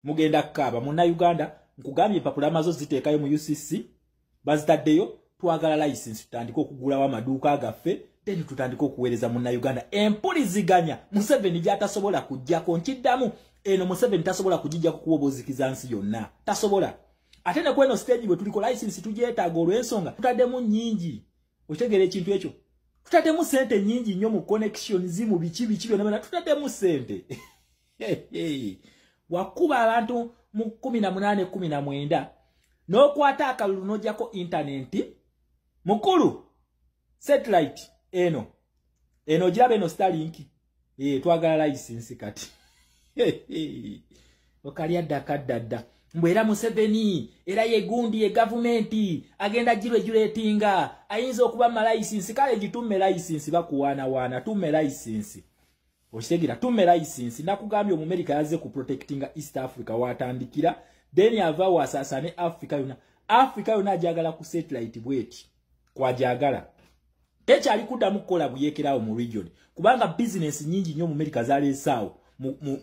Mugenda kukaaba. Munnayuganda, nkugambye empapula amazo ziteekayo mu UCC, bazitaddeyo. Twagala license tutandike okugulawo amaduuka gaffe, then tutandike okuweereza munnayuganda. Empuliziganya Museveni gy'atasobola kujjako, nkiddamu, eno Museveni tasobola kugijjako kuba obuzikiza nsi yonna tasobola. Ate ne kweno stage bwe tuliko, license tugyetaaga olw'ensonga tutaddemu nnyingi. Okitegeera ekintu ekyo? Tutaddemu sente nnyingi nnyo mu connections, mu biki biki byonna byonna tutaddemu sente. Wakuba abantu mu 18 19 n'okwata akalulu n'ojjako intaneti mukulu, satellite eno eno ogiraba eno, Starlink. Twagala license kati. Okalya dda kaddadda. Mbwe era Museveni era ye gundi ye gavumenti agenda giregulatinga, ayinza okuba ma license. Kale gitumme license, bakuwaanawaana, tumme license. Okitegeera? Tumme license. Nakugambye Omumerika yazze ku protectinga East Africa watandikira, then ava wasaasaane Africa yonna. Africa yonna ajagala ku satellite bweti kwajagala, tekyali kuddamu kukola buyeekerawo mu region, kubanga bizinesi nyingi nnyo Omumerika zaleesaawo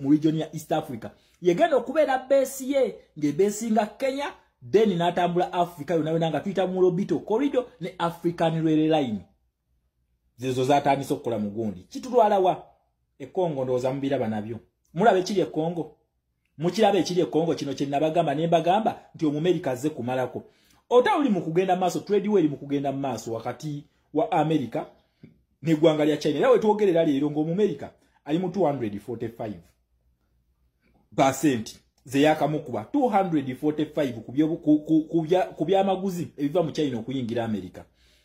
mu region ya East Africa. Yegenda okubeera base ye ng'ebeesinga Kenya, then n'atambula Africa yonna yonna nga tuyita mu Lobito Corridor ne African Rail Line. Zezo zatandise okukola mu gundi. Kitutwala wa? Ekongo. Ndowooza mubiraba nabyo, mulaba ekiri Ekongo, mukiraba ekiri Ekongo. Kino kye nabagamba ne mbagamba nti Omumerika azze kumalako. Ota oli mu kugenda maaso, trade war eri mu kugenda mu maaso wakati wa America n'eggwanga lya China. Era wetwogerera leero ng'Omumerika ali mu 245% ze yakamukuba 245 ku byamaguzi ebiva mu China okuyingira America.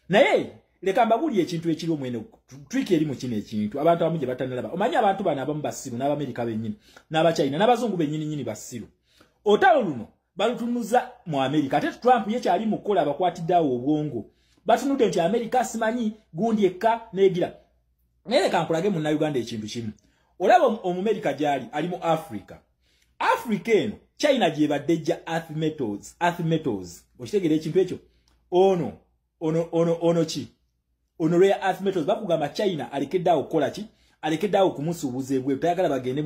Naye leka mbabuulire ekintu ekiri omwene, trick eri mu kino ekintu abantu abamu gye batanalaba. Omanyi abantu bano abamu basiru, n'Abamerika bennyini n'Abachina n'Abazungu bennyini nyini basiru. Otalo luno balutunuza mu Amerika, ate Trump ye kyali mu kukola abakwatidde awo obwongo. Batunudde nti Amerika simanyi gundi ekka neegira. Naye leka nkulage Munnayuganda ekintu kimu. Olaba Omumerika gyali ali mu Africa. Africa eno China gyebadde ejja earth metals, earth metals. Okitegeera ekintu ekyo? Ono ono ono ono ki ono, rare earth metals. Bakugamba China alekeddeawo okukola ki? Alekeddeawo kumusuubuza ebweru, tayagala bagende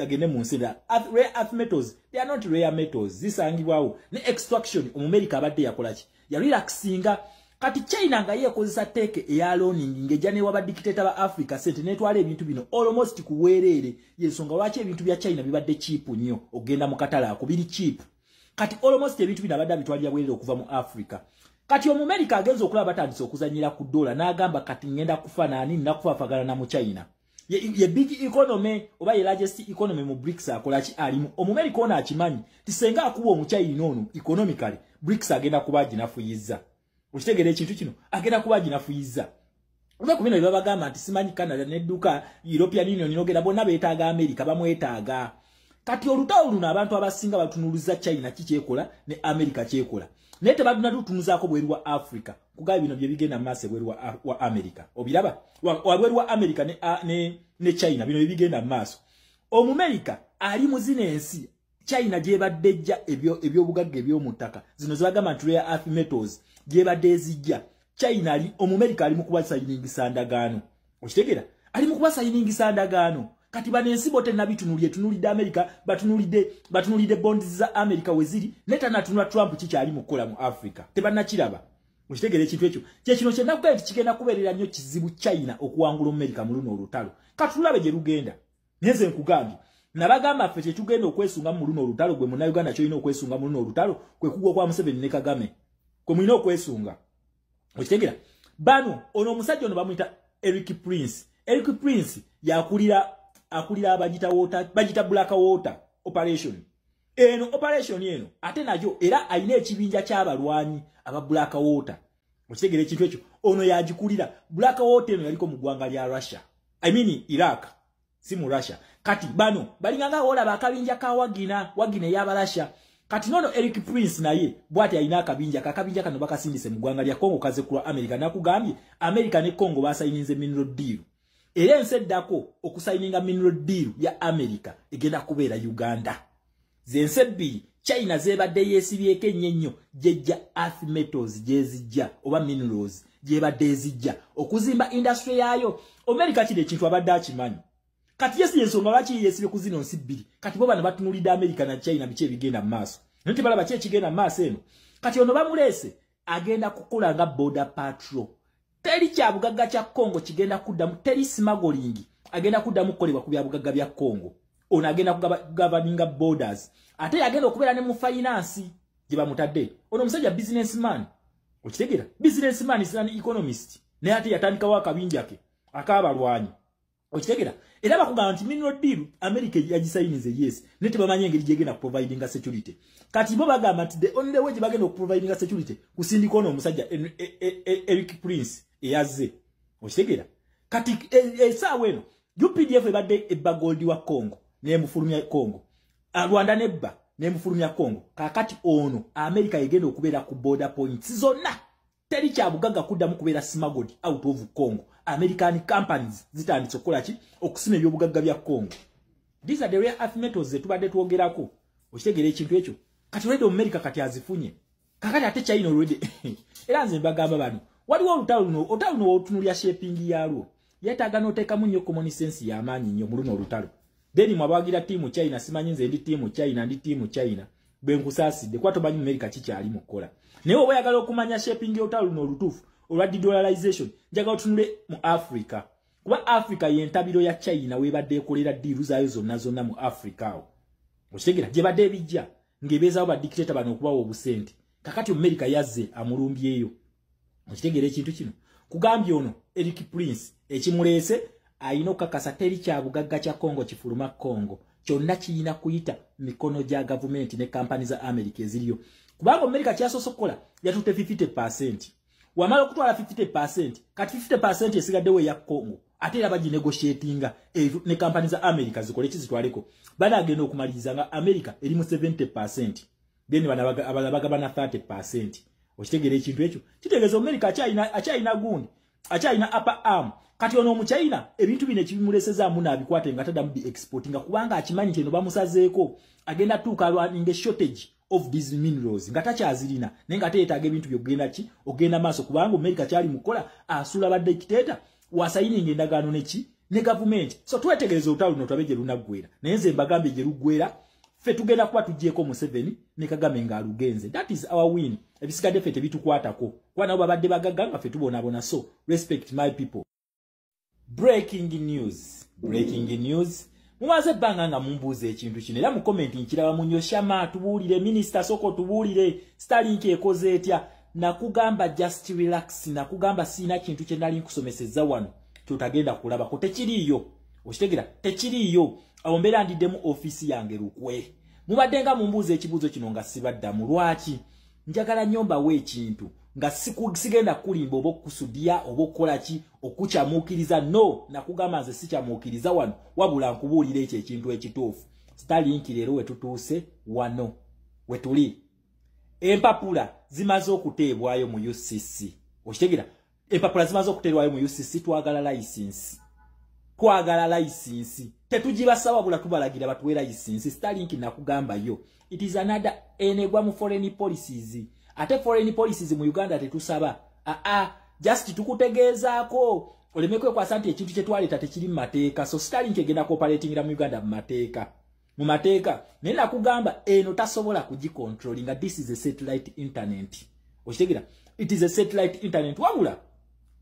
agende mu nsi endala. Rare earth metals, they are not rare metals, zisangibwawo. Ne extraction Omumerika abadde yakola ki? Yarelaxinga. Kati China nga yeekozesa tech eya loaning, ng'ejja newa badictator ba Africa sente netwala ebintu bino almost ku bwereere. Yensonga lwaki ebintu bya China bibadde cheap nnyo ogenda mu katale ako, biri cheap. Kati almost ebintu bino abadde abitwalira bwereere okuva mu Africa. Kati Omumerika agenza okulaba batandise okuzanyira ku dola, n'agamba kati ngenda kufa naani? Nakufaafagana na mu China ye big economy oba ye largest economy mu BRICS. Akola ki? Alimu Omumerika ono akimanyi ti senga akuba Omuchina ono economically, BRICS agenda kuba aginafuyiza. Okitegeera ekintu kino? Agenda kuba aginafuyiza. Oba ku bino byebabagamba nti simanyi Canada nedduka European Union nogenda, bonna beetaaga America, bamwetaaga. Kati olutalo luno abantu abasinga batunuliza China kikyekola ne America kyekola, naye tebadunatutunuzaako bweru wa Africa. Kugaba bino bye bigenda maaso ebweru wa America, obiraba wabweru wa America ne China, bino byebigenda mu maaso. Omumerika ali mu zino ensi China gyebadde ejja ebyobugagga eby'omu ttaka, zino zebagamba nti rare earth metals, gyebadde ezijja China. Ali Omumerika ali mu kubasayiningisa ndagaano. Okitegeera? Ali mu kubasayiningisa ndagaano. Kati bano ensi bo tenabitunulye, etunulidde America, batunulidde bonds za America weziri, naye tanatunula Trump kikyali mu kukola mu Africa, tebannakiraba. Okitegeera ekintu ekyo? Kyekino kyenakugamba nti kigenda kubeerera nnyo kizibu China okuwangula Omumerika mu luno olutalo. Katulabe gye lugenda. Naye nze nkugambye, nabagamba ffe kyetugenda okwesunga mu luno olutalo, gwe Munnayuganda kyolina okwesunga mu luno olutalo kwe kugwa kwa Museveni ne Kagame, kwe mulina okwesunga. Okitegeera? Bano ono omusajja ono bamuyita Eric Prince. Eric Prince yakulira, akulira abagita water, bagita Black Water operation. Eno operation eno ate nayo era alina ekibinja ky'abalwanyi aba Black Water. Okitegeera ekintu ekyo? Ono yagikulira Black Water eno, yaliko mu ggwanga lya Russia, I mean Iraq, si mu Russia. Kati bano balinganga olaba akabinja ka Wagner, Wagner ey'Abarasha. Kati nono Eric Prince naye bwati alina akabinja. Kakabinja kano bakasindise mu ggwanga lya Congo kaze kulwa America. Nakugambye America ne Congo basayininze mineral deal, era ensi eddako okusayininga mineral deal ya America egenda kubeera Uganda. Zensi ebbiri China zebadde yeesibyeko ennyo ennyo gyejja earth metals gyezijja oba minerals gyebadde ezijja okuzimba industry yaayo. America kino ekintu abadde akimanyi. Kati yesi ensonga lwaki yesibe ku zino nsi bbiri. Kati bo bano batunulidde America na China biki ebigenda mu maaso. Naye tebalaba ki ekigenda mu maaso eno. Kati ono bamuleese agenda kukola nga border patrol. Teri kyabugagga kya Congo kigenda kuddamu, teri smuggling agenda kuddamu kukolebwa ku byabugagga bya Congo. Ono agenda kugoverninga borders. Ate yagenda okubeera ne mu finance gye bamutadde. Ono omusajja businessman. Okitegeera? Businessman is an economist. Naye ate yatandikawo akabinja ke ak'abalwanyi. Okitegeera? Era bakugamba nti mineral deal America yagisayinize, yes. Naye tebamanyi engeri gyegenda kuprovidinga security. Kati bo bagamba nti the only way gye bagenda okuprovidinga security kusindika ono omusajja Eric Prince eyazze. Okitegeera? Kati essaawa eno UPDF ebadde ebba gold wa Congo n'emufulumya Congo. Rwanda nebba n'emufulumya Congo. Kaakati ono America egenda okubeera ku border points zonna. Teri kyabugagga kuddamu kubeera smuggled out of Congo. American companies zitandise okukola ki? Okusima ebyobugagga bya Congo. These are the rare earth metals ze tubadde twogerako. Okitegeera ekintu ekyo? Kati already America kati azifunye. Kakati ate China already. Era nze mbagamba bano. Waliwo olutalo luno, olutalo luno otunuulira shaping yaalwo. Yeetaaga n'oteekamu nnyo common sense y'amaanyi nnyo mu luno olutalo. Then mwabawagira team China, simanyi nze ndi team China, ndi team China. Bwe nkusaasidde kuba tomanyi America kikyali mu kukola. Naye oba oyagala okumanya shaping y'olutalo luno olutuufu olwa de-dollarization, njagala otunule mu Africa. Kuba Africa y'entabiro ya China webadde ekolera deal zaayo zonna zonna mu Africa awo. Okitegeera? Gye badde ebijja ng'ebeezaawo ba dictator bano okubawa obusente. Kakati America yazze amulumbyeyo. Okitegeera ekintu kino? Kugambye ono Eric Prince ekimuleese ayina okukakasa teri kyabugagga kya Congo kifuluma Congo. Kyonna kiyina kuyita mikono gya gavumenti ne kampani za America eziriyo. Kubanga America kyasoose okukola yatutte 50%. Wamala okutwala 50%, kati 50% esigaddewo eya Congo. Ate era baginegotiatinga ne kampani za America zikole kizitwaleko. Banaagenda okumaliriza nga America eri mu 70%. Then bano abalala bagabana 30%. Okitegeera ekintu ekyo? Kitegeeza America akyalina gundi, akyalina upper arm. Kati ono omuchina ebintu bino ekibimulesezaamu n'abikwate nga taddamu bi exportinga kubanga akimanyi nti eno bamusazeeko agenda tuuka alwaninga shortage of these minerals nga takyazirina, naye nga teyeetaaga ebintu by'okugenda ki ogenda maaso kubanga America kyali mukola asuula ba dictator wasayininga endagaano neki ne gavumenti. So twetegereza olutalo luno tulabe gye lunaggwera, naye nze mbagambye gye luggwera ffe tugenda kuba tugyeko Museveni ne Kagame ng'alugenze. That is our win. Ebisigadde ffe tebitukwatako kuba nabo babadde bagagga nga ffe tubonaabona. So respect my people. Breaking news, breaking news. Mumaze ebbanga nga mumbuuza ekintu kino era mu comment nkiraba munyo. Shama, tubuulire, minisita soko tubuulire, Starlink ekoze etya? Nakugamba just relax. Nakugamba siina kintu kye nali nkusomesezza wano kyotagenda kulabako, tekiriiyo. Okitegeera? Tekiriiyo. Awo mbeera ndiddemu ofiisi yange lukwe. Mubadde nga mumbuuza ekibuuzo kino nga sibaddamu. Lwaki? Njagala nnyo mbawe ekintu nga sigenda kulimba oba okukusudiya oba okukola ki okukyamuukiriza. No, nakugamba nze sikyamuukiriza wano, wabula nkubuulira ekyo ekintu ekituufu. Starlink leero wetutuuse wano wetuli, empapula zimaze okuteebwayo mu UCC. Okitegeera? Empapula zimaze okuteebwayo mu UCC. Twagala license, twagala license. Tetugibasaba, wabula tubalagira batuwe license. Starlink nakugambayo it is another enegwa mu foreign policies. Ate foreign policies mu Uganda tetusaba, aa, just tukutegeezaako oleme kwekwasa nti ekintu kyetwaleeta tekiri mu mateeka. So Starlink egenda kuoperatingira mu Uganda mu mateeka, mu mateeka. Naye nakugamba eno tasobola kugicontrollinga. This is a satellite internet. Okitegeera? It is a satellite internet. Wabula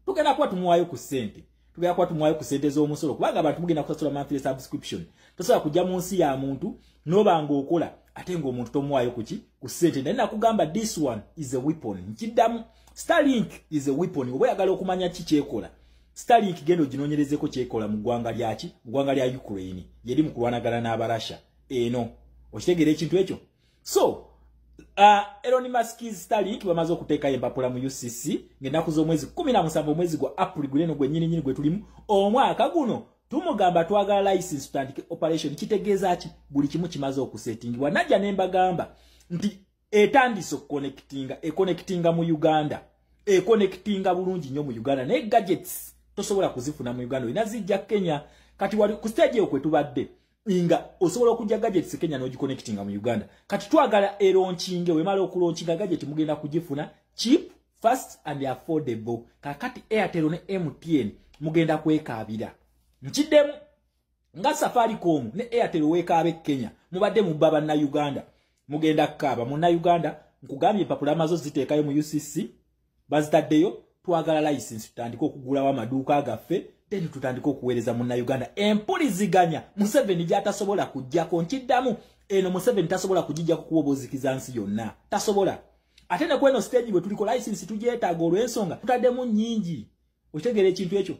tugenda kuba tumuwaayo ku ssente, tugenda kuba tumuwaayo ku ssente z'omusolo kubanga abantu mugenda kusasula monthly subscription. Tosobola kujja mu nsi ya muntu n'oba ng'okola ate ng'omuntu tomuwaayo kuki ku ssente. Naye nakugamba this one is a weapon. Nkiddamu, Starlink is a weapon. Oba oyagala okumanya ki kyekola Starlink, genda oginoonyerezeko kyekola mu ggwanga lyaki, mu ggwanga lya Ukraine yeri mu kulwanagana n'Abarasha eno. Okitegeera ekintu ekyo? So Elon Musk's Starlink bamaze okuteekayo empapula mu UCC ng'ennaku z'omwezi 17 omwezi gwa April guleno gwe nnyini nnyini gwe tulimu omwaka guno. Tumugamba twagala license tutandike operation. Kitegeeza ki? Buli kimu kimaze okusetingibwa. Najja ne mbagamba nti etandise okuconnectinga, econnectinga mu Uganda, econnectinga bulungi nnyo mu Uganda, naye gadgets tosobola kuzifuna mu Uganda, olina zijja Kenya. Kati wali ku stage eyo kwe tubadde nga osobola okujja gadgets Kenya n'ogiconnectinga mu Uganda. Kati twagala elaunchinge, wemala okulaunchinga gadget mugenda kugifuna cheap, fast and affordable. Kakati Airtel ne MTN mugenda kwekaabira. Nkiddemu, Nga Safaricom ne Airtel weekaabe Kenya, mubadde mubba Bannayuganda, mugenda kukaaba. Munnayuganda, nkugambye empapula amazo ziteekayo mu UCC, bazitaddeyo. Twagala license tutandike okugulawo amaduuka gaffe, then tutandike okuweereza Munnayuganda empuliziganya Museveni gy'atasobola kujjako. Nkiddamu, eno Museveni tasobola kugijjako kuba obuzikiza nsi yonna tasobola. Ate ne kweno stage bwe tuliko, license tugyetaaga olw'ensonga tutaddemu nnyingi. Okitegeera ekintu ekyo?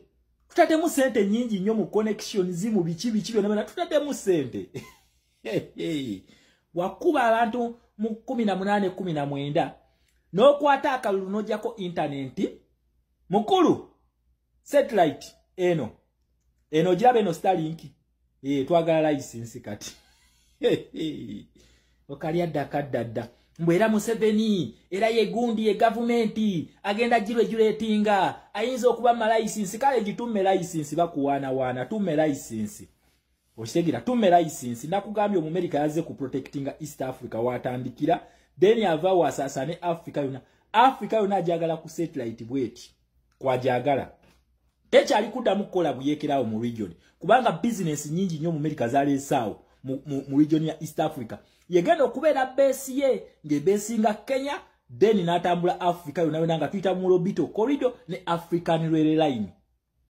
Tutaddemu sente nnyingi nnyo mu connections, mu biki biki byonna byonna tutaddemu sente. Wakuba abantu mu 18 19 n'okwata akalulu n'ojjako intaneti mukulu, satellite eno eno ogiraba eno Starlink. Twagala license kati. Okalya dda kaddadda mbw era Museveni era ye gundi ye gavumenti agenda giregulatinga, ayinza okuba ma license. Kale gitumme license, bakuwaanawaana, tumme license. Okitegeera? Tumme license. Nakugambye Omumerika yazze ku protectinga East Africa, watandikira, then ava wasaasaane Africa yonna. Africa yonna ajagala ku satellite bweti kwajagala, tekyali kuddamu kukola buyeekerawo mu region, kubanga bizinesi nyingi nnyo Omumerika zaleesaawo mu region ya East Africa. Yegenda okubeera base ye ng'ebesinga Kenya, then n'atambula Africa yonna yonna nga tuyita mu Lobito Corridor ne African Rail Line.